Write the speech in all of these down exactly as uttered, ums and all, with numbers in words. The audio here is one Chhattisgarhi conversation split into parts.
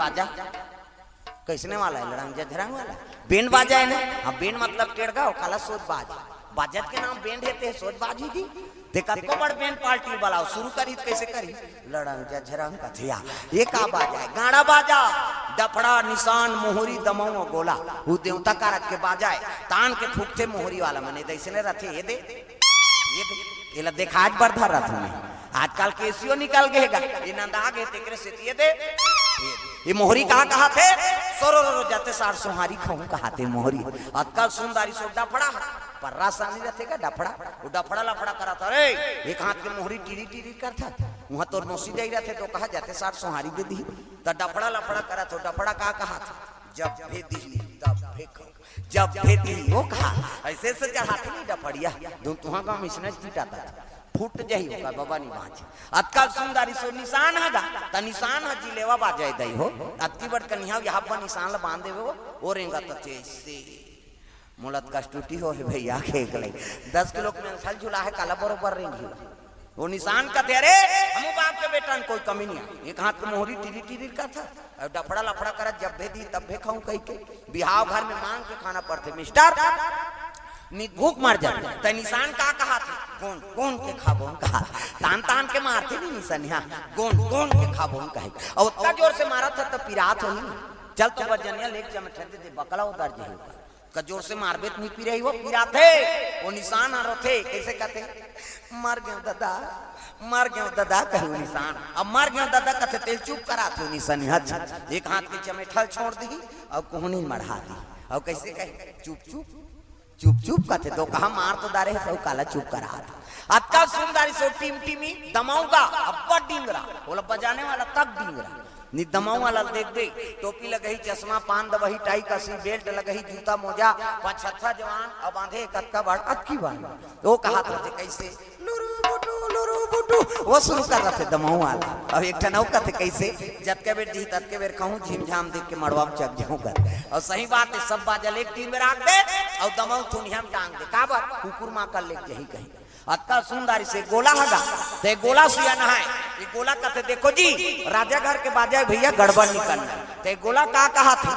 बाजा कइसने वाला हे? लड़ंग झझरंग वाला। बेंड बाजा हे ना? हाँ, बेंड मतलब टेड़गा, ओकाला सोज बाज। बाजत के नाम बेंड हे, ते सोज बाज ही दी। ते कतको बड़ बेंड पार्टी बलाव, सुरू करही त कइसे करही? लड़ंग झझरंग कथे या। ये का बाजा हे? गाड़ा बाजा। डफड़ा, निसान, मोहरी, दमऊ अउ गोला। वो देवता कारज के बाजा हे। तान के फूंकथे मोहरी वाला मन, ए दे अइसने रथे, ये दे। ये दे। एला देखाच बर धरत हंव मैं। आजकल केसियो निकल गे हे गा। ये नंदा गे, तेकरे सेती ये दे। ये दे। ये मोहरी का कहाथे? सोरो रो रो जाते सार सोहारी खाहूं कहाथे मोहरी। अतका सुंदर ए सो डफड़ा। पर्रा सानी रथे गा डफड़ा। वो डफड़ा लफड़ा करत हे, अरे, एक हाथ के मोहरी टिरी टिरी करत हे। उहां तोर नोसी जाई रथे त कहा जाते सार सोहारी दे दिही। त डफड़ा लफड़ा करत हे, डफड़ा का कहाथे? जब भी दिही, तब भी खाहूं। जब भी दिही, वो कहा, अइसे अइसे चढ़ाथे नहीं डफड़िया। दू तुहां गांव में इसने पीटा था। फूट जाही ओकर बबा नी बांचे। अतका सुंदर ए सो निसान हे गा, त निसान ह जिलेवा बाजा ए दई हो। अतकी बड़ कनिहा, यहाँ पर निसान ल बांध देवे हो, वो रेंगत हे अइसे। मोला त कष्टुटी हो हे भइया, खेक ले। दस किलो के मेंथल झुला हे, काला बरोबर रेंगही। वो निसान कथे, अरे, हमू बाप के बेटा न, कोई कमी नहीं हे। एक हाथ के मोहरी टिरी टिरी करत हे, अउ डफड़ा लफड़ा करत, जब भी दिही तब भी खाहूं कहिके। बिहाव घर में मांग के खाना पड़थे, मिस्टर। नी भूख मर जाथे। त निसान का कहाथे? गोंद, गोंद के खाबो कहा। तान, तान के मारथे नी निसनिहा। गोंद, गोंद के खाबो कहे। अउ ओतका जोर से मारत हे त पिरात होही। चल तो बजनिया लेके चमेठा दे दे, बकला उतर जाही। का जोर से मारबे त नी पिराही, वो पिराथे। वो निसान ह रोथे, कइसे कथे? मर गेंव ददा, मर गेंव ददा, कही वो निसान। अब मर गेंव ददा कथे, तेला चुप कराथे वो निसनिहा। एक हाथ के चमेठा ल छोड़ दिही अउ कोहनी मढ़ा दिही। अउ कइसे कही? चुप चुप, चुप चुप कथे, तो कहा मार तो डारे हे, सब काला चुप कराथे। अतका सुंदर ए सो टिमटिमी दमऊ गा, अब्बड़ डिंगरा, ओला बजाने वाला तक डिंगरा। नी दमऊ वाला देख दे, टोपी लगही, चश्मा, पान दबही, टाई कसही, बेल्ट लगही, जूता मोजा, पचहत्तर जवान, अउ बांधे कतका बड़, अतकी बड़। तो कहाथे कइसे? लुरु बुटु, लुरु बुटु, वो सुरू करथे दमऊ वाला। अउ एक ठन अउ कथे कइसे? जतके बेर दिही ततके बेर खाहूं, झिमझाम देख के मड़वा में चघ जाहूं कथे। अउ सही बात हे, सब बाजा ल एक दिन में राख दे, अउ दमऊ थुनिया में टांग दे। काबर? कुकुर माकड़ लेके जाही कही। अतका सुंदर ए सो गोला हे गा, त ए गोला सुया नहाय। ए गोला कथे, देखो जी, राजा घर के बाजा हे भइया, गड़बड़ नी करना। त ए गोला का कहाथे?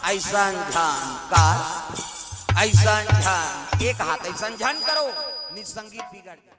अइसन झन कर, अइसन झन, एक हाथ अइसन झन करो, नी त संगीत बिगड़ जाय।